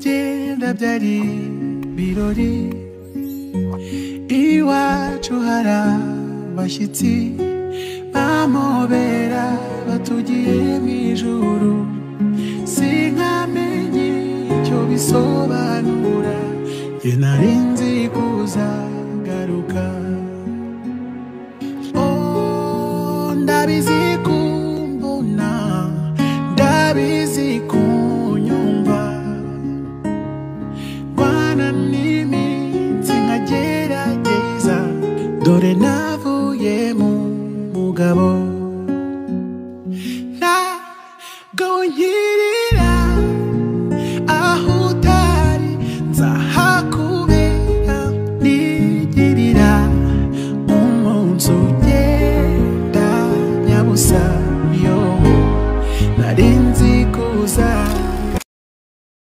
Kugenda byari birori, iwacu hari abashyitsi bamobera batugiye mu ijuru. Sinkamenye icyo bisobanura, njye nari nzi kuzagaruka.